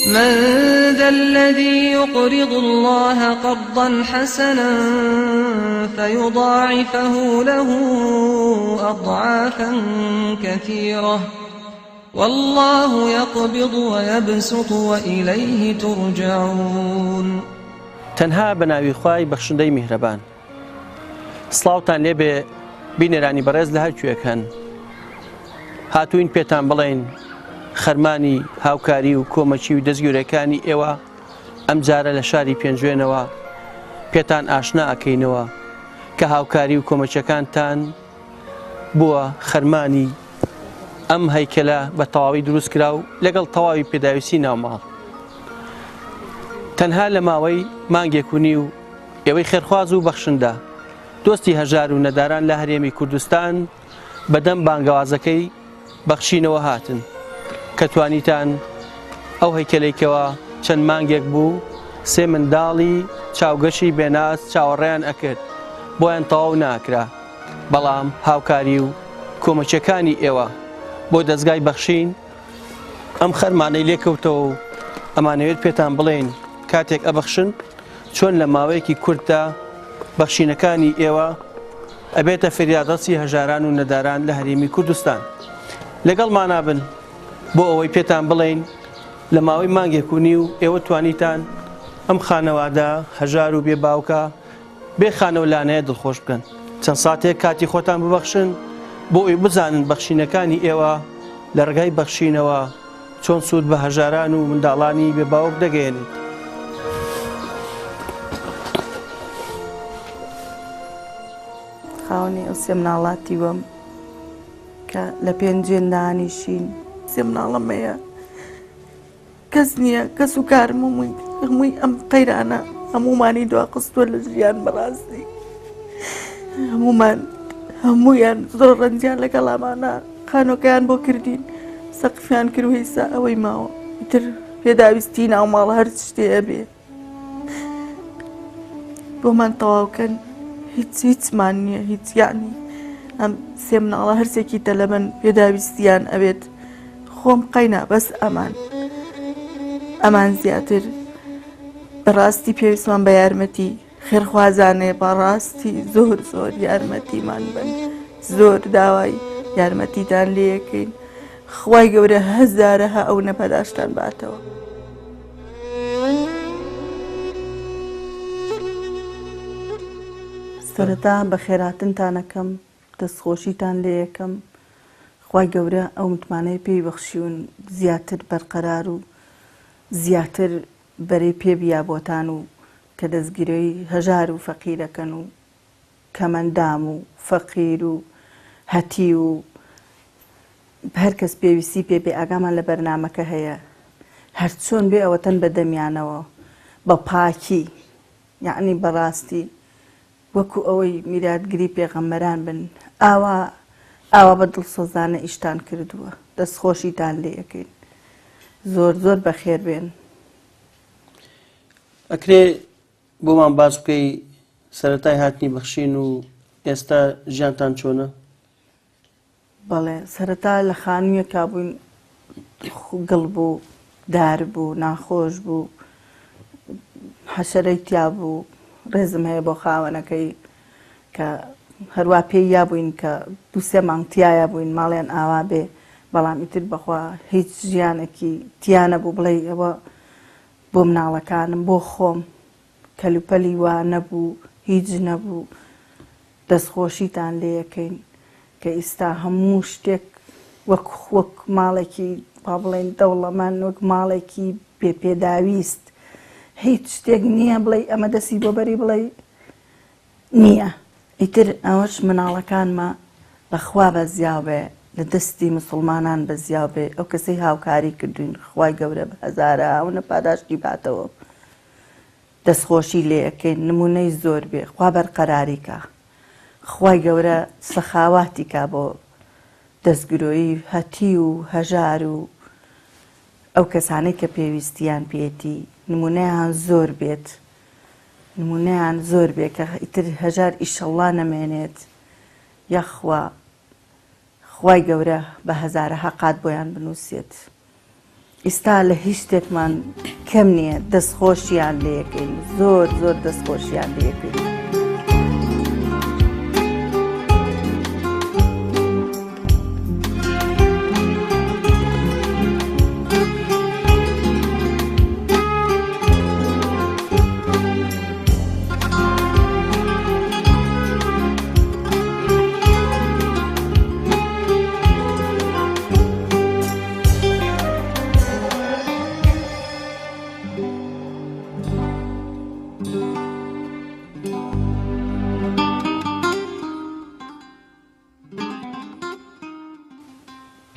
من ذا الذي يقرض الله قرضا حسنا فيضاعفه له أضعافا كثيرة والله يقبض ويبسط وإليه ترجعون. تەنها بە ناوی خوای بەخشندەی میهرەبان. سڵاوتان لێبێ بینەرانی بەڕێز لە هەر کوێک هەن هاتوین پێتان بڵێین خەرمانی هاوکاری و کۆمەکی و دەستگیرەکانی ئێوە ئەمجارە لە شاری پێنجوێنەوە پێتان ئاشنا ئەکەینەوە کە هاوکاری و کۆمەکیەکانتان بووە خەرمانی ئەم هەیکەلە بە تەواوی دروست کرا و لەگەڵ تەواوی پێداویستی ناوماڵ تەنها لە ماوەی مانگێک و نیو ئێوەی خێرخواز و بەخشندە دۆستی هەژار و نەداران لە هەرێمی کوردستان بەدەم بانگەوازەکەی بەخشینەوە هاتن کە توانیتان ئەو هەیکەلەی کەوا چەند مانگێک بوو سێ منداڵی چاوگەشی بێناز چاوەڕێیان ئەکرد بۆیان تەواو ناکرا بەڵام هاوکاری و کۆمەکیەکانی ئێوە بۆ دەزگای بەخشین ئەم خەرمانەی لێکەوتەوە و ئەمانەوێت پێتان بڵێین کاتێک ئەبەخشن چۆن لە ماوەیەکی کورتدا بەخشینەکانی ئێوە ئەبێتە فریادڕەسی هەژاران و نەداران لە هەرێمی کوردستان. لەگەڵمانا بن بۆ ئەوەی پێتان بڵێین لە ماوەی مانگێک و نیو ئێوە توانیتان ئەم خانەوادە هەژار و بێ باوکە بێ خانە و لانەیە دڵخۆش بکەن. چەند ساتێک کاتی خۆتان ببەخشن بۆ ئەوەی بزانن بەخشینەکانی ئێوە لە ڕێگای بەخشینەوە چۆن سوود بە هەژاران و منداڵانی بێ باوک دەگەیەنیت. خاوەنی ئەو سێ مناڵە تیوەم کە لە پێنجوێن دانیشین. سێ مناڵم هەیە کەس نییە کەس و کارم هەمووی هەمووی ئەم قەیرانە هەموومانی دواخستووە لە ژیان بەڕاستی هەموومان هەموویان زۆر ڕەنجیان لەگەڵامانە خانۆکەیان بۆ کردین سەقفیان کرد و هیسا ئەوەی ماوە ئیتر پێداویستی ناو ماڵ هەر شتێ ئەبێ بۆمان تەواوکەن هیچ هیچمان نییە هیچ یعنی ئەم سێ مناڵە هەرسێکی تەلەبەن پێداویستیان ئەوێت خۆم قەینا بەس ئەمان ئەمان زیاتر بەڕاستی پێویستمان بە یارمەتی خێرخوازانێ بەڕاستی زۆر زۆر یارمەتیمان بن زۆر داوای یارمەتیتان لێەکەین خوای گەورە هەزارەها ئەو نەپەداشتان باتەوە. سەرەتا بەخێرهاتنتان ئەکەم دەستخۆشیتان لێ ئەکەم خوای گەورە ئەو متمانەی پێی بەخشیون زیاتر بەرقەرار و زیاتر بەرەی پێ بیا بۆتان و کە دەستگیرۆی هەژار و فەقیرەکەن و کەمەندام و فەقیر و هەتیو و هەرکەس پێویستی پێ بێ ئاگامان لە بەرنامەکە هەیە هەرچۆن بێ ئەوەتەن بە دەمیانەوە بە پاکی یەعنی بەڕاستی وەکو ئەوەی میراتگری پێغەمبەران بن ئاوا ئاوا بە دڵسۆزانە ئیشتان کردووە دەستخۆشیتان لێ ئەکەین زۆر زۆر بەخێر بێن. ئەکرێ بۆمان باس بکەی سەرەتای هاتنی بەخشین و ئێستا ژیانتان چۆنە؟ بەڵێ سەرەتا لە خانوویەکا بووین گڵ بوو دار بوو ناخۆش بوو حەشەرەی تیا بوو ڕێزم هەیە بۆ خاوەنەکەی کە هەروا پێی یا بووین کە دووسێ مانگ تایە بووین ماڵیان ئاوا بێ بەڵام ئیتر بەخوا هیچ ژیانێکی تیا نەبوو بڵێ ئەوە بۆ مناڵەکانم بۆ خۆم کەلوپەلی وا نەبوو هیچ نەبوو دەستخۆشیتان لێیەکەین کە ئیستا هەموو شتێک وەک وەک ماڵێکی با بڵێین دەوڵەمەند وەک ماڵێکی بێ پێداویست هیچ شتێک نییە بڵێی ئەمە دەستی بۆ بەری بڵێی نییە. ئیتر ئەوەش مناڵەکانمە بەخوا بەزیاو بێ لە دەستی مسوڵمانان بەزیاو بێ ئەو کەسەی هاوکاری کردوین خوای گەورە بە هەزارەها ئەونە پاداشتی باتەوە دەستخۆشی لێ ئەکەین نمونەی زۆر بێ خوا بەرقەراری کا خوای گەورە سەخاواتی کا بۆ دەستگرۆیی هەتیو و هەژار و ئەو کەسانەی کە پێویستیان پێیەتی نمونەیان زۆر بێت نمونەیان زۆر بێ کە ئیتر هەژار ئیشەڵڵا نەمێنێت یاخوا خوای گەورە بە هەزارەها قات بۆیان بنوسێت. ئیستا لە هیچ شتێکمان کەم نییە دەستخۆشیان لێکەین زۆر زۆر دەستخۆشیان لێکەین.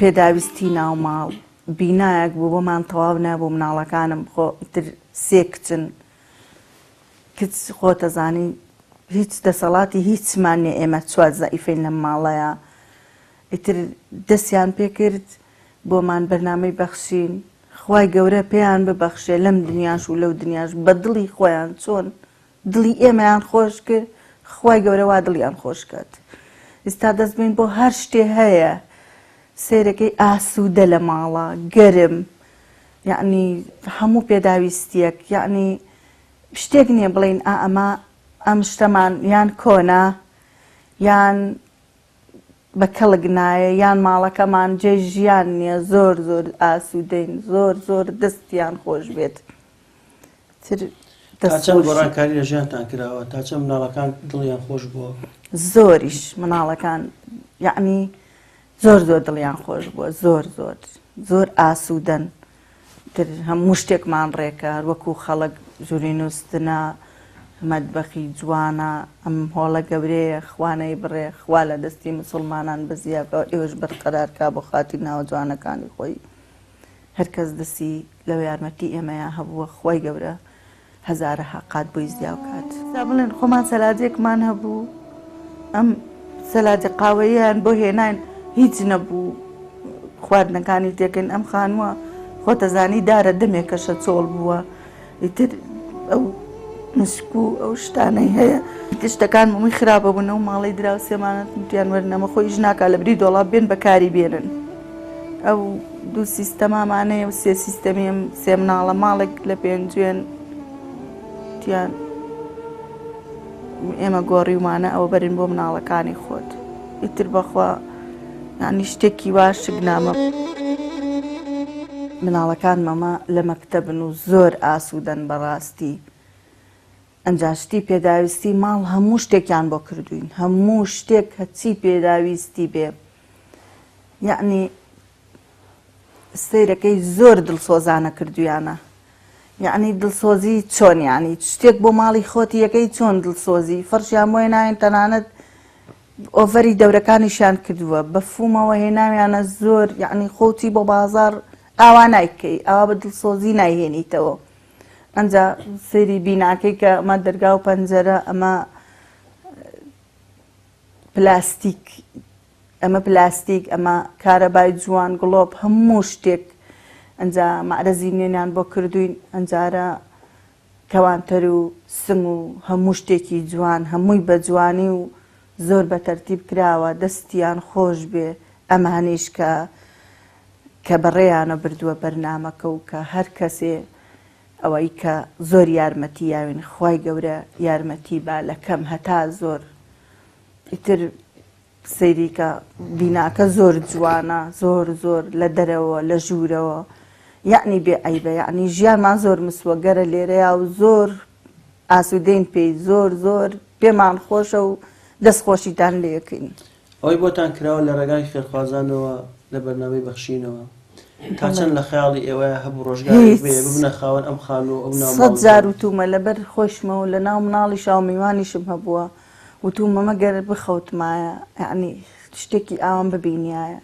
پێداویستی ناوماڵ بینایەک بوو بۆمان تەواو نەبوو مناڵەکانم خۆ ئیتر سێ کچن کچ خۆتەزانی هیچ دەسەڵاتی هیچمان نیە ئێمە چوار زەعیفین لەم ماڵەیا ئیتر دەستیان پێکرد بۆمان بەرنامەی بەخشین خوای گەورە پێیان ببەخشێ لەم دنیاش و لەو دنیاش بە دڵی خۆیان چۆن دڵی ئێمەیان خۆش کرد خوای گەورە وا دڵیان خۆش کات ئیستا دەست بین بۆ هەر شتێ هەیە سەیرەکەی ئاسوودە لە ماڵە گەرم یعنی هەموو پێداویستیەک یعنی شتێک نییە بڵین ئا ئەمە ئەم شتەمان یان کۆنە یان بە کەڵک نایە یان ماڵەکەمان جێی ژیان نییە زۆر زۆر ئاسوودەین زۆر زۆر دەستیان خۆش بێت تر تا چەند گۆڕانکاری لە ژیانتان کراوە تا چەند مناڵەکان دڵیان خۆش بووە زۆریش مناڵەکان یعنی زۆر زۆر دڵیان خۆش بووە زۆر زۆر زۆر ئاسوودەن تر هەموو شتێکمان ڕێکە هەر وەکو خەڵک ژووری نووستنە مەتبەخی جوانە ئەم هۆڵە گەورەیە خوا نەیبڕێ خوا لە دەستی مسوڵمانان بەزیا بکا و ئێوەش بەرقەرار کا بۆ خاتری ناوە جوانەکانی خۆی هەرکەس دەستی لە یارمەتی ئێمەیا هەبووە خوای گەورە هەزارەها قات بۆی زیاو کات. سا بڵێن خۆمان سەلاجێکمان هەبوو ئەم سەلاجە قاوەییان بۆ هێناین هیچ نەبوو خواردنەکانی تێکەین ئەم خانووە خۆتەزانی دارە دەمێکەشە چۆڵ بووە ئیتر ئەو مسک و ئەو شتانەی هەیە شتەکان هەمووی خراپە بوون ئەو ماڵەی دراوسێمانە وتیان وەرن ئەمە خۆی ئیش ناکا لە بری دۆڵاب بێن بەکاری بێنن ئەو دوو سیستەمامانەیە و سێ سیستەمی ئەم سێ مناڵە ماڵێک لە پێنجوێن تیان ئێمە گۆڕیومانە ئەوە بەرن بۆ مناڵەکانی خۆت ئیتر بەخوا یعنی شتێکی وا شک نامە مناڵەکان مەمە لە مەکتەبن و زۆر ئاسوودەن بەڕاستی ئەنجا شتی پێداویستی ماڵ هەموو شتێکیان بۆ کردوین هەموو شتێک هەچی پێداویستی بێ یەعنی سەیرەکەی زۆر دڵسۆزانە کردویانە یەعنی دڵسۆزی چۆن یعنی شتێک بۆ ماڵی خۆتی یەکەی چۆن دڵسۆزی فەرشیان بۆ هێناوین تەنانەت ئۆڤەری دەورەکانیشیان کردووە بە فومەوە هێناویانە زۆر یعنی خۆتی بۆ بازار ئاوا نایکەی ئاوا بە دڵسۆزی نایهێنیتەوە ئەنجا سەیری بیناکەی کە ئەمە دەرگا و پەنجەرە ئەمە پلاستیک ئەمە پلاستیک ئەمە کارەبای جوان گڵۆپ هەموو شتێک ئەجا مەعرەزی نوێنیان بۆ کردوین ئەنجارە کەوانتەر و سنگ و هەموو شتێکی جوان هەمووی بە جوانی و زۆر بە تەرتیب کراوە دەستیان خۆش بێ ئەمانیش کە کە بەڕێیانە بردووە بەرنامەکە و کە هەر کەسێ ئەوەی کە زۆر یارمەتی یاوین خوای گەورە یارمەتی با لە کەم هەتا زۆر ئیتر سەیری کە بیناکە زۆر جوانە زۆر زۆر لە دەرەوە لە ژوورەوە یەعنی بێ عەیبە یەعنی ژیانمان زۆر مسوەگەرە لێرەیا و زۆر ئاسوودەین پێی زۆر زۆر پێمان خۆشە و دەست خۆشیتان لێکەین. ئەوەی بۆتان کراوە لە ڕێگای خێرخوازانەوە لە بەرنامەی بەخشینەوە تا چەند لە خەیاڵی ئێوەیا هەبوو ڕۆژگارێک بێ ببنە خاوەن ئەم خانوو و ئەو ناوماڵ سەد جار وتومە لەبەر خۆشمەوە لە ناو مناڵیشا و میوانیشم هەبووە وتومە مەگەر بخەوتمایە یەعنی شتێکی ئاوام ببینیایە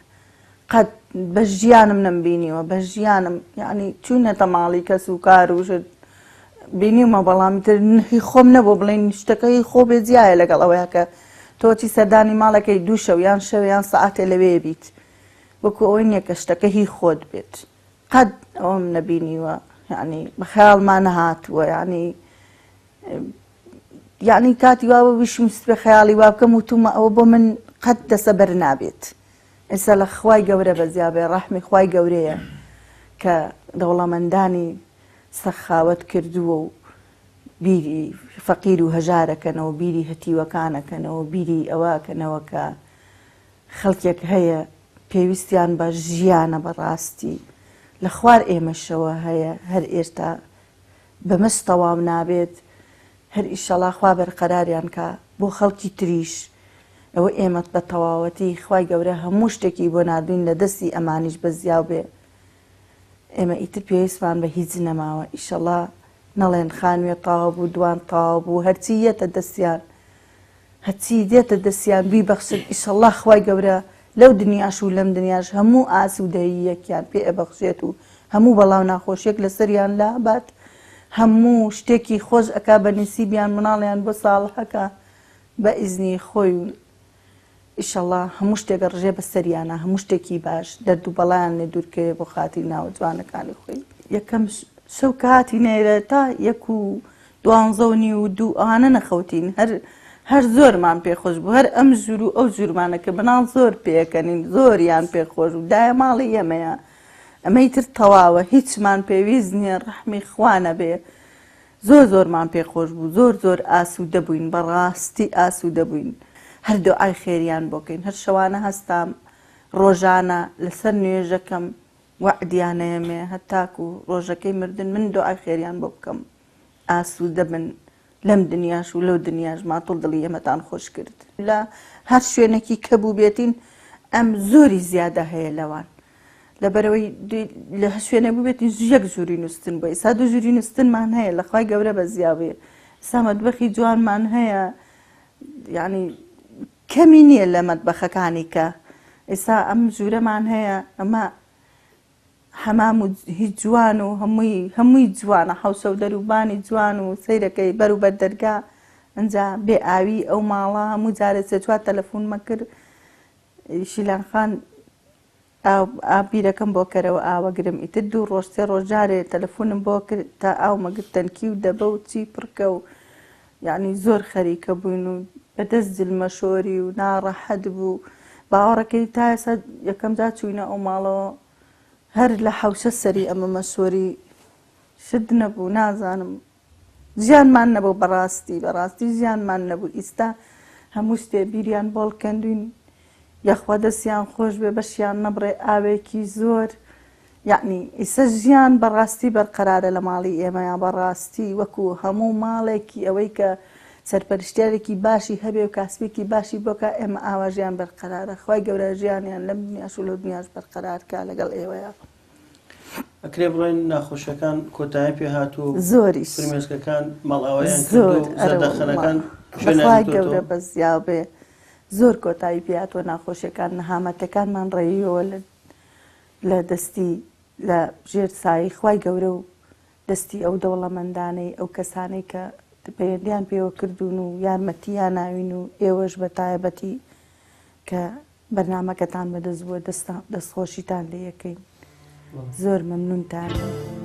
قەت بە ژیانم نەمبینیوە بە ژیانم یعنی چوینەتە ماڵی کەس و کار و شت بینیومە بەڵام تر هی خۆم نەبوو بڵێن شتەکە هی خۆ بێ جیایە لەگەڵ ئەوەیە کە تۆ چی سەردانی ماڵەکەی دوو شەو یان شەو یان سەعاتێ لەوێ بیت وەکو ئەوەی نییە کە شتەکە هی خۆت بێت قەت ئەوم نەبینیوە یعنی بە خەیاڵما نەهاتووە یعنی یعنی کاتی وا بوو ویشم سپێ خەیاڵی وا بکەم وتومە ئەوە بۆ من قەت دەسەبەر نابێت ئێستا لە خوای گەورە بەزیابێ ڕەحمی خوای گەورەیە. کە دەوڵەمەندانی سەخاوەت کردووە و بیری فەقیر و هەژار ئەکەنەوە، بیری هەتیوەکان ئەکەنەوە، بیری ئەوە ئەکەنەوە کە خەڵکێک هەیە پێویستیان بە ژیانە بەڕاستی لە خوار ئێمەشەوە هەیە هەر ئێستا بەمەش تەواو نابێت هەر ئیشەڵا خوا بەرقەراریان کا بۆ خەڵکی تریش ئەوە ئێمە بە تەواوەتی خوای گەورە هەموو شتێکی بۆ ناردوین لە دەستی ئەمانیش بەزیاو بێ ئێمە ئیتر پێویستمان بە هیچ نەماوە ئیشەڵا نەڵێن خانوێ تەواو بوو دوان تەواو بوو هەرچی یەتە دەستیان هەرچی دێتە دەستیان بیبەخشن ئیشەڵا خوای گەورە لەو دنیاش و لەم دنیاش هەموو ئاسوودەییەکیان پێ ئەبەخشێت و هەموو بەڵاو ناخۆشیەک لەسەریان لابات هەموو شتێکی خۆش ئەکا بە نسیبیان مناڵیان بۆ ساڵحەکە بە ئیزنی خۆی و ئیشەڵا هەموو شتێک ئەڕژێ بە سەریانا هەموو شتێکی باش دەرد و بەڵایان لێ دوور کەوێ بۆ خاتری ناوە جوانەکانی خۆی. یەکەم شەو کە هاتینە ئێرە تا یەک و دوانزە و نیو و دوو ئەوانە نەخەوتین هەر هەر زۆرمان پێ خۆش بوو هەر ئەم ژوور و ئەو ژوورمانە کە مناڵ زۆر پێکەنین زۆریان پێ خۆش بوو دایە ماڵی ئێمەیە ئەمەی تر تەواوە هیچمان پێویست نییە ڕەحمی خوا نەبێ زۆر زۆرمان پێ خۆش بوو زۆر زۆر ئاسوودە بووین بەڕاستی ئاسوودە بووین هەر دۆعای خێریان بۆ کەین هەر شەوانە هەستام ڕۆژانە لەسەر نوێژەکەم وەعدیانەیەمێ هەتاکو ڕۆژەکەی مردن من دۆعای خێریان بۆ بکەم ئاسوودە بن لەم دنیاش و لەو دنیاش ماتڵ دڵی ئێمەتان خۆش کرد لە هەر شوێنێکی کە بووبێتین ئەم زۆری زیادە هەیە لەوان لەبەرئەوەی لە هەر شوێنێک بووبێتین یەک ژووری نووستن بووە ئیستا دوو ژووری نووستنمان هەیە لە خوای گەورە بەزیاوێ ئیستا مەتبەخی جوانمان هەیە یعنی کەمی نییە لە مەتبەخەکانی کە ئێستا ئەم ژوورەمان هەیە ئەمە حەمام و هیچ جوان و هەمووی هەمووی جوانە حەوشە و دەروبانی جوان و سەیرەکەی بەر و بەر دەرگا ئەجا بێ ئاوی ئەو ماڵە هەموو جارێ سێ چوار تەلەفۆنمە کرد شیلان خان ئاو ئاو بیرەکەم بۆ کەرەوە ئاوەگرم ئیتر دوو ڕۆژ سێ ڕۆژ جارێ تەلەفۆنم بۆ کرد تا ئاومە گرت تەنکی و دەبە و چی پڕکە و یعنی زۆر خەریکە بووین و بەدەست جلمە شۆری و ناڕەحەت بوو باوەڕەکەی تا ئێستا یەکەم جار چووینە ئەو ماڵەوە هەر لە حەوشە سەری ئەمەمە شۆری شت نەبوو نازانم ژیانمان نەبوو بەڕاستی بەڕاستی ژیانمان نەبوو ئیستا هەموو شتێ بیریان بۆڵ کەندوین یاخوا دەستیان خۆش بێ بەشیان نەبڕێ ئاوێکی زۆر یعنی ئیسە ژیان بەڕاستی بەرقەرارە لە ماڵی ئێمەیان بەڕاستی وەکو هەموو ماڵێکی ئەوەی کە سەرپەرشتیارێکی باشی هەبێ و کاسبێکی باشی بۆکە ئێمە ئاوا ژیان بەرقەرارە خوای گەورە ژیانیان لەم دنیاش و لەو دنیاش بەرقەرار کا لەگەڵ ئێوەیە. ئەکرێ بڵێین ناخۆشیەکان کۆتایی پێ هات و زۆریش فرمێسکەکان ماڵئاوایان کرد زۆر و زەردەخەنەکان شوێنیان بەخوای گرتۆتەوە؟ گەورە بەزیاو بێ زۆر کۆتایی پێ هاتووە ناخۆشیەکان نەهامەتەکانمان ڕێیەوە لە لە دەستی لە ژێر سایەی خوای گەورە و دەستی ئەو دەوڵەمەندانەی ئەو کەسانەی کە پەیوەندیان پێوە کردوون و یارمەتیان ناوین و ئێوەش بە تایبەتی کە بەرنامەکەتان بەدەست بووە دەستخۆشیتان لێ ئەکەین زۆر مەمنونتانین.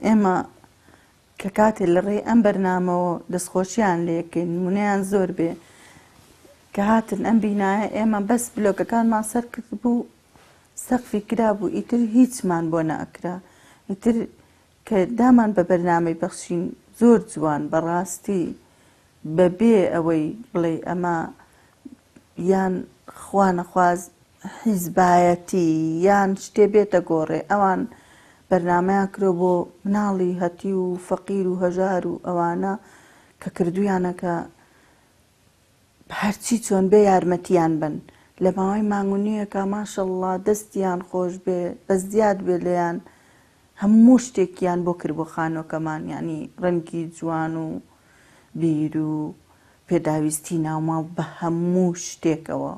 ئێمە کە. کە کاتێ لە ڕێی ئەم بەرنامەوە دەستخۆشیان لێکەین نمونەیان زۆر بێ کە هاتن ئەم بینایە ئێمە بەس بلۆکەکانمان سەر کردبوو سەقفی کرابوو ئیتر هیچمان بۆ نەئەکرا ئیتر کە دامان بە بەرنامەی بەخشین زۆر جوان بەڕاستی بەبێ ئەوەی بڵێی ئەمە یان خوا نەخواست حیزبایەتی یان شتێ بێتە گۆڕێ ئەوان بەرنامەیان کرۆ بۆ مناڵی هەتیو و فەقیر و هەژار و ئەوانە کە کردویانە کە هەرچی چۆن بێ یارمەتیان بن لە ماوەی مانگ و نیوێکا ماشەڵڵا دەستیان خۆش بێ بەس زیاد بێ لێیان هەموو شتێکیان بۆ کرد بۆ خانووەکەمان یانی ڕەنگی جوان و بیر و پێداویستی ناوماڵ بە هەموو شتێکەوە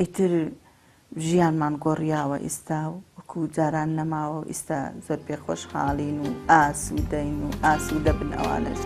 ئیتر ژیانمان گۆڕیاوە ئیستا وەکو جاران نەماوە و ئیستا زۆر پێ خۆشحاڵین و ئاسوودەین و ئاسوودە بن ئەوانەش.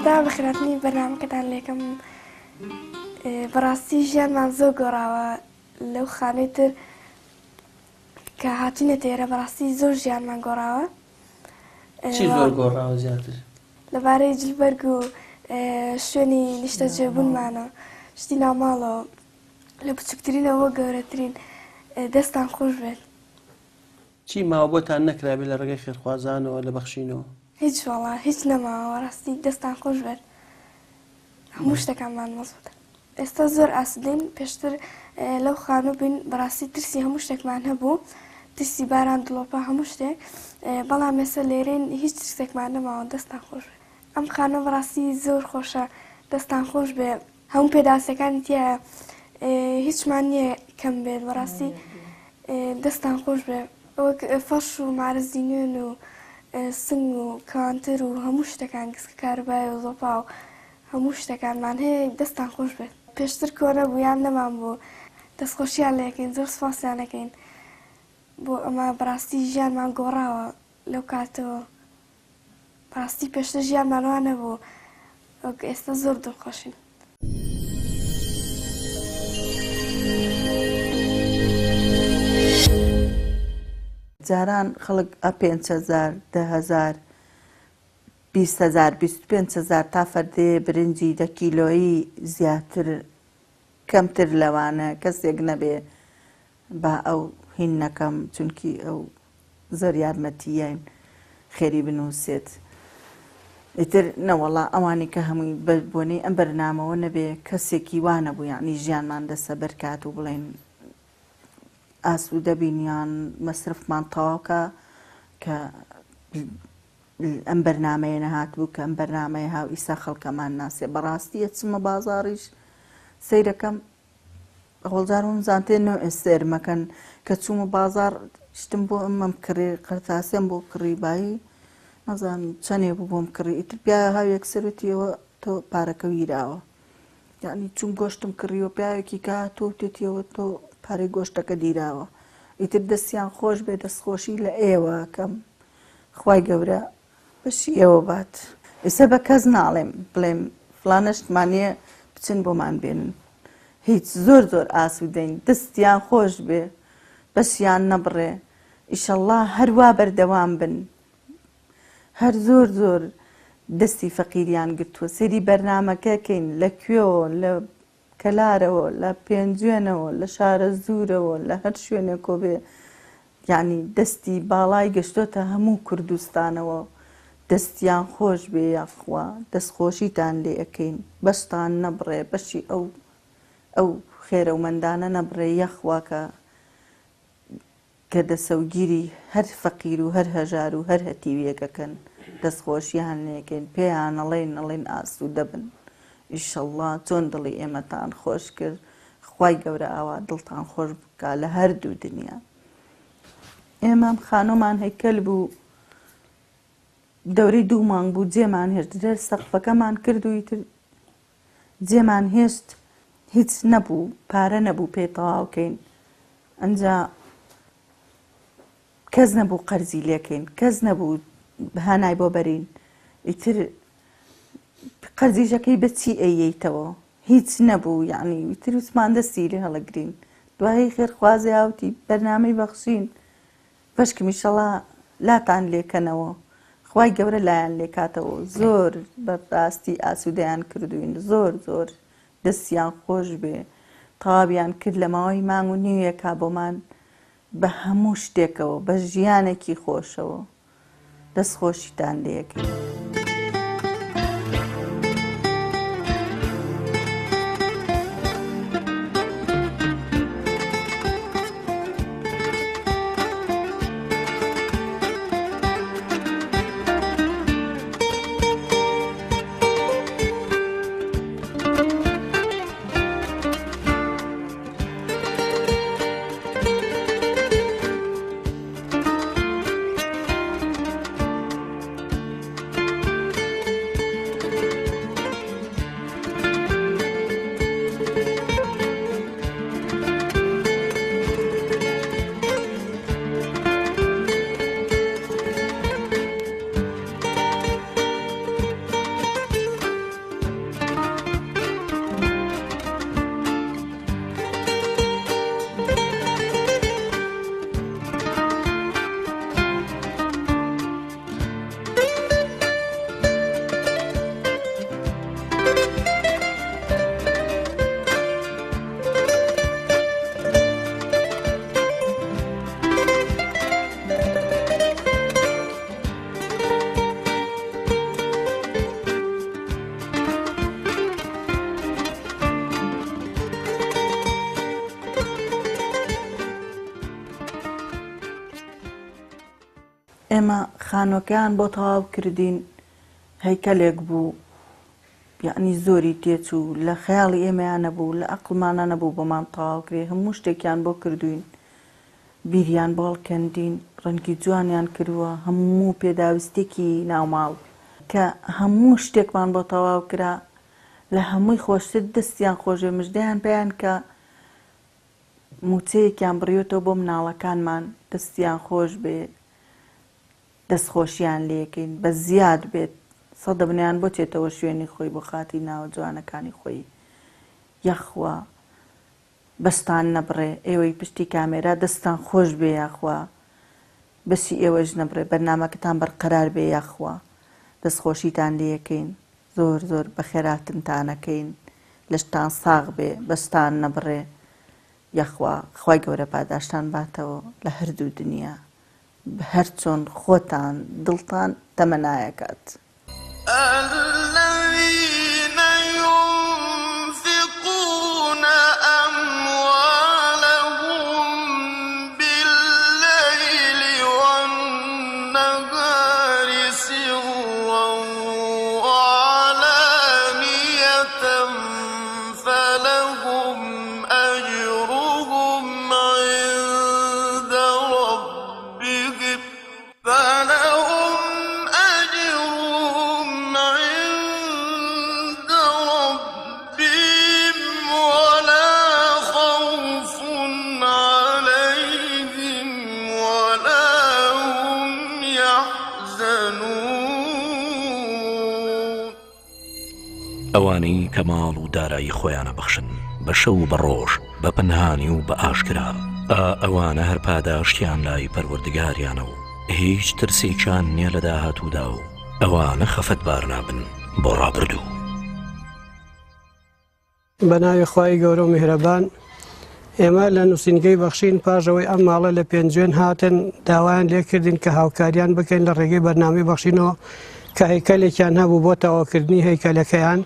سەردا بەخێرهاتنی بەرنامەکەتان لێکەم بەڕاستی ژیانمان زۆر گۆڕاوە لەو خانەی تر کە هاتوینەتە ئێرە بەڕاستی زۆر ژیانمان گۆڕاوە. چی زۆر گۆڕاوە زیاتر؟ لەبارەی جلبەرگ و شوێنی نیشتەجێبوونمانە شتی ناوماڵەوە لە بچووکترینەوە بۆ گەورەترین دەستان خۆش بێت. چی ماوە بۆتان نەکرابێ لە ڕێگەی خێرخوازانەوە لە بەخشینەوە؟ هیچ وەڵا هیچ نەماوە بەڕاستی دەستان خۆش بێت هەموو شتەکانمان مەزبوتە. ئێستا زۆر ئاسودەین پێشتر لەو خانوو بووین بەڕاستی ترسی هەموو شتێکمان هەبوو ترسی باران دڵۆپە هەموو شتێک بەڵام ئێستا لێرەین هیچ ترسێکمان نەماوە دەستان خۆش بێ ئەم خانووە بەڕاستی زۆر خۆشە دەستان خۆش بێ هەموو پێداویستیەکانی تیایە هیچمان نییە کەم بێت بەڕاستی دەستان خۆش بێ وەک فەرش و مارزی نوێن و سنگ و کانتر و هەموو شتەکان گسکە کارەبای و زۆپا و هەموو شتەکانمان هەیە دەستان خۆش بێت. پێشتر کۆنە بوو یان نەمان بوو دەستخۆشیان لێکەین زۆر سوپاسیان ئەکەین بۆ ئەمە بەڕاستی ژیانمان گۆڕاوە لەو کاتەوە بەڕاستی پێشتر ژیانمان وا نەبوو وەک ئێستا زۆر دڵخۆشین. جاران خەڵک ئە 5000 10000 20000 25000 تا فەردێ برنجی دە کیلۆیی زیاتر کەمتر لەوانە کەسێک نەبێ با ئەو هین نەکەم چونکی ئەو زۆر یارمەتیین خێری بنووسێت ئیتر نەوەڵا ئەوانی کە هەمووی بە بۆنەی ئەم بەرنامەوە نەبێ کەسێکی وا نەبوو یعنی ژیانمان دەسەبەر کات و بڵێن ئاسوودە بین یان مەسرفمان تەواو کە کە ئەم بەرنامەیە نەهاتبوو کە ئەم بەرنامەیە هاو ئیسا خەڵکەمان ناسێ بەڕاستی ئەچمە بازاڕیش سەیرەکەم ئەوەڵجار وم زانتێ نەوعێ سێر مەکەن کە چوومە بازاڕ شتم بۆ ئەمەم کڕی قەرتاسێم بۆ کڕی بایی نازانم چەنێ بوو بۆم کڕی ئیتر پیاوە هاو یەکسەر وتیەوە تۆ پارەکە ویراوە یعنی چوم گۆشتم کڕیوە پیاوێکی کە تۆ وتێتیەوە تۆ پارەی گۆشتەکە دیراوە ئیتر دەستیان خۆش بێ دەستخۆشی لە ئێوە کەم خوای گەورە بەشی ئێوە بات. ئیسە بە کەس ناڵێم بڵێم فڵانە شتمان نیە بچن بۆمان بێنن هیچ زۆر زۆر ئاسودەین دەستیان خۆش بێ بەشیان نەبڕێ ئیشەڵڵا هەروا بەردەوام بن هەر زۆر زۆر دەستی فەقیریان گرتووە سەیری بەرنامەکە کەین لە کوێوە لە کەلارەوە لە پێنجوێنەوە لە شارەزوورەوە لە هەر شوێنێکۆ بێ یانی دەستی باڵای گەشتۆتە هەموو کوردستانەوە دەستیان خۆش بێ یاخوا دەست خۆشیتان لێ ئەکەین بەشتان نەبڕێ بەشی ئەو ئەو خێرەومەندانە نەبڕێ یاخوا کە کە دەسەوگیری هەر فەقیر و هەر هەژار و هەر هەتیویەک ئەکەن دەست خۆشیان لێکەین پێیان ئەڵێین ئەڵێن ئاسوودە بن ئیشەڵڵا چۆن دڵی ئێمەتان خۆش کرد خوای گەورە ئاوا دڵتان خۆش بکا لە هەردوو دنیا. ئێمە خانوومان هەیکەل بوو دەورەی دوو مانگ بوو جێمان هێشت دەر سەقفەکەمان کرد و ئیتر جێمان هێشت هیچ نەبوو پارە نەبوو پێ تەواو کەین ئەنجا کەس نەبوو قەرزی لێکەین کەس نەبوو هانای بۆ بەرین ئیتر قەرزیشەکەی بە چی ئەیەیتەوە هیچ نەبوو یعنی ئیتر وتمان دەستی لێ هەڵەگرین دوایی خێرخوازی هاوتی بەرنامەی بەخشین بەشکم ئیشەڵا لاتان لێکەنەوە خوای گەورە لایان لێکاتەوە زۆر بەڕاستی ئاسوودەیان کردوین زۆر زۆر دەستیان خۆش بێ تەواویان کرد لە ماوەی مانگ و نیوێکا بۆمان بە هەموو شتێکەوە بە ژیانێکی خۆشەوە دەست خۆشیتان لێکەین. ئێمە خانوەکەیان بۆ تەواو کردین هەیکەلێک بوو یەعنی زۆری تێچوو لە خەیاڵی ئێمەیا نەبوو لە ئەقڵمانا نەبوو بۆمان تەواو کرێ هەموو شتێکیان بۆ کردوین بیریان بۆ هەڵکەندین ڕەنگی جوانیان کردووە هەموو پێداویستێکی ناوماڵ کە هەموو شتێکمان بۆ تەواو کرا لە هەمووی خۆشتر دەستیان خۆشبێ مژدەیان پێیان کە موچەیەکیان بڕیوەتەوە بۆ مناڵەکانمان دەستیان خۆش بێ دەست خۆشیان لێکەین بە زیاد بێت سەدەبنیان بۆچێتەوە شوێنی خۆی بۆ خاتی ناوە جوانەکانی خۆی یاخوا بەشتان نەبڕێ ئێوەی پشتی کامێرا دەستتان خۆش بێ یاخوا بەشی ئێوەش نەبڕێ بەرنامەکەتان بەرقەرار بێ یاخوا دەست خۆشیتان لێکەین زۆر زۆر بەخێراتنتانەکەین لەشتان ساغ بێ بەشتان نەبڕێ یاخوا خوای گەورە پاداشتان باتەوە لە هەردوو دنیا هەرچۆن خۆتان دڵتان تەمەنایەکات. الذین ینفقون اموالهم باللیل والنهار سرا وعلانیة فلهم اجرهم عند ربهم فلهم اجرهم عند ربهم ولا خوف عليهم ولا هم يحزنون. ئەوانەی کە ماڵ و دارایی خۆیان ئەبەخشن بە شەو و بە ڕۆژ، بە پەنهانی و بە ئاشکرا، ئا ئەوانە هەر پاداشتیان لای پەروەردگاریانە و هیچ ترسێکیان نیە لە داهاتوودا و ئەوانە خەفەتبار نابن بۆ ڕابردوو. بە ناوی خوای گەورە و میهرەبان. ئێمە لە نووسینگەی بەخشین پاش ئەوەی ئەم ماڵە لە پێنجوێن هاتن داوایان لێکردین کە هاوکاریان بکەین لە ڕێگەی بەرنامەی بەخشینەوە کە هەیکەلێکیان هەبوو بۆ تەواوکردنی هەیکەلەکەیان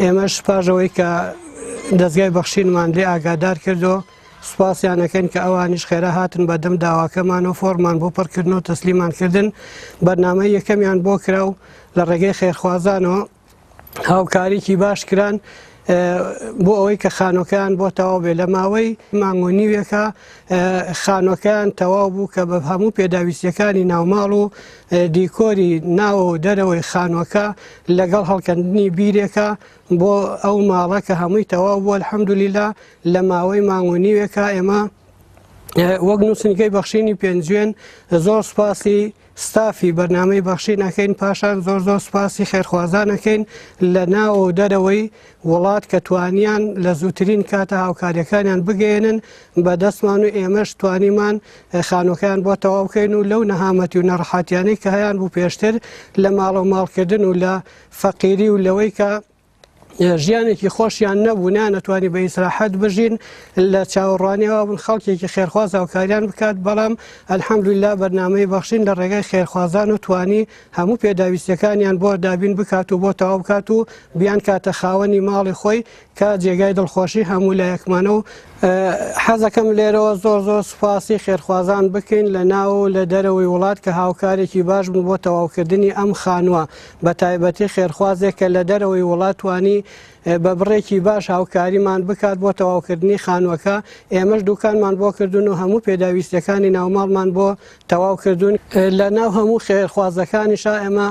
ئێمەش پاش ئەوەی کە دەزگای بەخشینمان لێ ئاگادار کردو سوپاسیان ئەکەین کە ئەوانیش خێرا هاتن بە دەم داواکەمان و فۆرمان بۆ پڕکردن و تەسلیمان کردن بەرنامەی یەکەمیان بۆ کرا و لە ڕێگەی خێرخوازانەوە هاوکاریکی باش کران. بۆ ئەوەی کە خانۆکەیان بۆ تەواو بێ لە ماوەی مانگ و نیوێکە خانۆکەیان تەواو بوو کە بە هەموو پێداویستیەکانی ناوماڵ و دیکۆری ناوە و دەرەوەی خانوەکە لەگەڵ هەڵکەندنی بیرێکە بۆ ئەو ماڵە کە هەمووی تەواو بووە الحمدللە لە ماوەی مانگ و نیوێکە ئێمە وەک نووسنگەی بەخشینی پێنجوێن زۆر سوپاسی ستافی بەرنامەی بەخشین ئەکەین، پاشان زۆر زۆر سوپاسی خێرخوازان ئەکەین لە ناوە و دەرەوەی وڵات کە توانیان لە زووترین کاتە هاوکاریەکانیان بگەیەنن بە دەستمان و ئێمەش توانیمان خانوەکەیان بۆ تەواو بکەین و لەو نەهامەتی و نەڕەحەتیانەی کە هەیان بوو پێشتر لە ماڵەو ماڵکردن و لە فەقیری و لەوەی کە ژیانێکی خۆشیان نەبوو نانەتوانی بە ئیسراحەت بژین لە چاوەڕوانیەوە بوون خەڵکێکی خێرخواز هاوکاریان بکات بەڵام الحمدلله بەرنامەی بەخشین لە ڕێگای خێرخوازان و توانی هەموو پێداویستیەکانیان بۆ دابین بکات و بۆ تەواو بکات و بیان کاتە خاوەنی ماڵی خۆی کە جێگای دڵخۆشی هەموو لایەکمانە و حەزەکەم لێرەوە زۆر زۆر سوپاسی خێرخوازان بکەین لە ناو و لە دەرەوەی وڵات کە هاوکارێکی باش بوون بۆ تەواوکردنی ئەم خانووە بە تایبەتی خێرخوازێک کە لە دەرەوەی وڵات توانی بە بڕێکی باش هاوکاریمان بکات بۆ تەواوکردنی خانووەکە ئێمەش دوکانمان بۆ کردوون و هەموو پێداویستیەکانی ناوماڵمان بۆ تەواو کردوون لە ناو هەموو خێرخوازەکانیشا ئێمە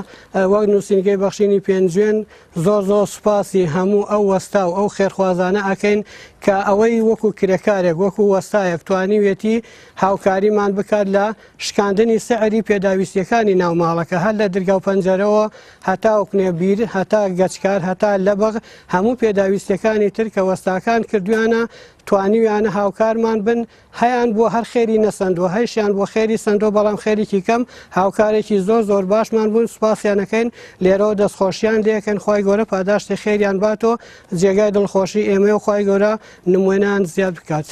وەک نووسینگەی بەخشینی پێنجوێن زۆر زۆر سوپاسی هەموو ئەو وەستا و ئەو خێرخوازانە ئەکەین کە ئەوەی وەکو کرێکارێک وەکو وەستایەک توانیویەتی هاوکاریمان بکات لە شکاندنی سعری پێداویستیەکانی ناو ماڵەکە هەر لە درگا و پەنجەرەوە هەتاوەکو بیر هەتا گەچکار هەتا لەبغ هەموو پێداویستیەکانی تر کە وەستاکان کردویانە توانیویانە هاوکارمان بن هەیان بووە هەر خێری نەسەندووە هەیشیان بووە خێری سەندووە بەڵام خێرێکی کەم هاوکارێکی زۆر زۆر باشمان بوون سوپاسیان ئەکەین لێرەوە دەستخۆشیان لێکەن خوای گەورە پاداشتی خێریان باتۆ جێگای دڵخۆشی ئێمەیە و خوای گەورە نموونەیان زیاد بکات.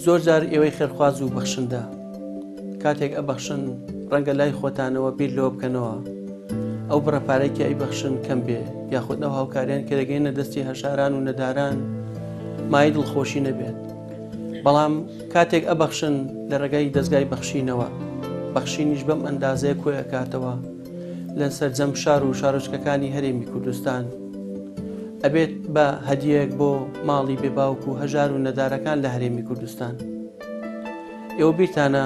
زۆر جار ئێوەی خێرخواز و بەخشندە کاتێک ئەبەخشن ڕەنگە لای خۆتانەوە بیر لەوە بکەنەوە ئەو بڕە پارەی کە ئەیبەخشن کەم بێ یاخود ئەو هاوکاریان کە دەگەینە دەستی هەژاران و نەداران مایەی دڵخۆشی نەبێت بەڵام کاتێک ئەبەخشن لە ڕێگای دەستگای بەخشینەوە بەخشینیش بەم ئەندازەیە کۆی ئەکاتەوە لە سەرجەم شار و شارۆچکەکانی هەرێمی کوردستان ئەبێت بە هەدیەک بۆ ماڵی بێ باوک و هەژار و نەدارەکان لە هەرێمی کوردستان ئێوە بیرتانە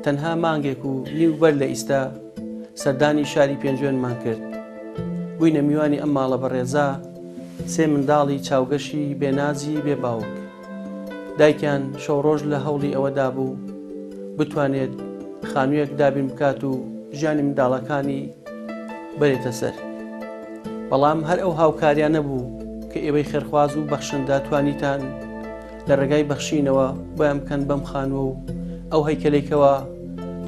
تەنها مانگێک و نیو بەر لە ئیستا سەردانی شاری پێنجوێنمان کرد بووینە میوانی ئەم ماڵە بەڕێزە سێ منداڵی چاوگەشی بێنازی بێ باوک. دایکیان شەوڕۆژ لە هەوڵی ئەوەدا بوو بتوانێت خانوویەک دابین بکات و ژیانی منداڵەکانی بەرێتە سەر. بەڵام هەر ئەو هاوکاریانە بوو کە ئێوەی خێرخواز و بەخشندە توانیتان لە ڕێگای بەخشینەوە بۆیان بکەن بەم خانووە و ئەو هەیکەلەی کەوا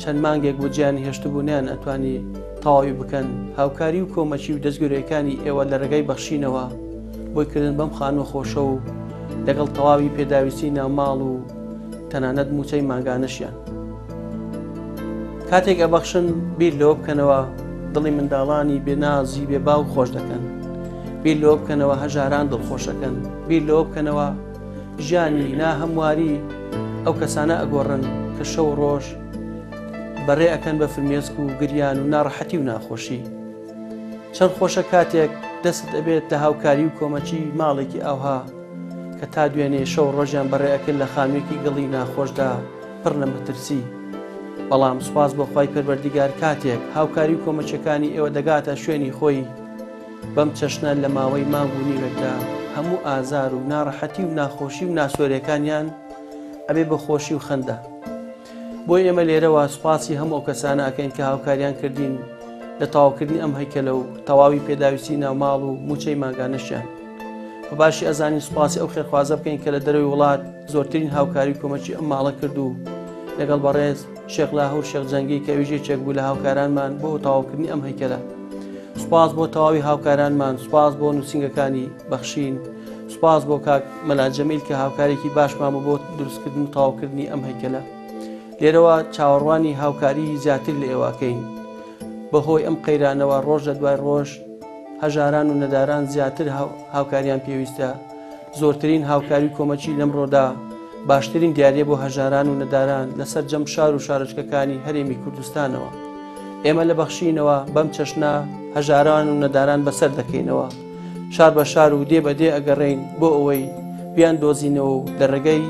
چەند مانگێک بوو جیان هێشتبوو نیان ئەتوانی تەواوی بکەن هاوکاری و کۆمەکی و دەستگرەکانی ئێوە لە ڕێگای بەخشینەوە بۆی کردن بەم خانووە خۆشە و لەگەڵ تەواوی پێداویستی ناوماڵ و تەنانەت موچەی مانگانەشیان کاتێک ئەبەخشن بیر لەوە بکەنەوە دڵی منداڵانی بێنازی بێ باو خۆش دەکەن بیر لەوە بکەنەوە هەژاران دڵخۆشەکەن بیر لەوە بکەنەوە ژیانی ناهەمواری ئەو کەسانە ئەگۆڕن کە شەو ڕۆژ بەڕێ ئەکەن بە فرمێسک و گریان و ناڕەحەتی و ناخۆشی چەند خۆشە کاتێک دەست ئەبێت لە هاوکاری و کۆمەکی ماڵێکی ئاوها کە تا دوێنێ شەو ڕۆژیان بەڕێ ئەکرد لە خانوویەکی گڵی ناخۆشدا پڕ لە مەترسی بەڵام سوپاس بۆ خوای پەروەردیگار کاتێک هاوکاری و کۆمەکیەکانی ئێوە دەگاتە شوێنی خۆی بەم چەشنە لە ماوەی مانگ و نیوێکدا هەموو ئازار و ناڕەحەتی و ناخۆشی و ناسۆرێکانیان ئەبێ بە خۆشی و خەندە بۆ ئێمە لێرەوە سوپاسی هەموو ئەو کەسانە ئەکەین کە هاوکاریان کردین لە تەواوکردنی ئەم هەیکەلە و تەواوی پێداویستی ناوماڵ و موچەی مانگانەشیان بە باشی ئەزانین سوپاسی ئەو خێرخوازە بکەین کە لە دەرەوەی وڵات زۆرترین هاوکاری و کۆمەکی ئەم ماڵە کرد و لەگەڵ بەڕێز شێخ لاهور شێخ جەنگی کە ئەویش یەکێک بوو لە هاوکارانمان بۆ تەواوکردنی ئەم هەیکەلە. سوپاس بۆ تەواوی هاوکارانمان، سوپاس بۆ نووسینگەکانی بەخشین، سوپاس بۆ کاک مەلا جەمیل کە هاوکارێکی باشمان بوو بۆ دروستکردن و تەواوکردنی ئەم هەیکەلە. لێرەوە چاوەڕوانی هاوکاری زیاتر لە ئێوەکەین. بەهۆی ئەم قەیرانەوە ڕۆژ لە دوای ڕۆژ هەژاران و نەداران زیاتر هاوکاریان پێویستە. زۆرترین هاوکاری و کۆمەکی لەمڕۆدا باشترین دیاریە بۆ هەژاران و نەداران لە سەرجەم شار و شارۆچکەکانی هەرێمی کوردستانەوە. ئێمە لە بەخشینەوە بەم چەشنە هەژاران و نەداران بەسەر دەکەینەوە. شار بە شار و دێ بە دێ ئەگەڕێین بۆ ئەوەی بیان دۆزینەوە و لە ڕێگەی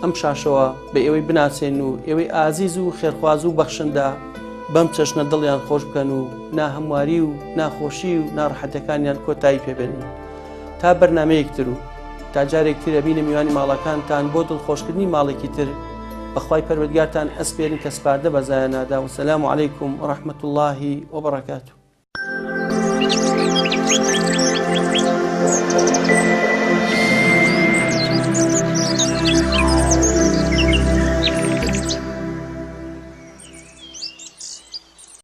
ئەم شاشەوە بە ئێوەی بناسێن و ئێوەی ئازیز و خێرخواز و بەخشندە بەم چەشنە دڵیان خۆش بکەن و ناهەمواری و ناخۆشی و ناڕەحەتەکانیان کۆتایی پێبێنن. تا بەرنامەیەک تر و تا جارێک تر ئەبینە میوانی ماڵەکانتان بۆ دڵخۆشکردنی ماڵێکی تر بەخوای پەروەردگارتان ئەسپێرن کە سپاردە بە زایە نادا وسلام علیکم ورحمة الله وبرکاته.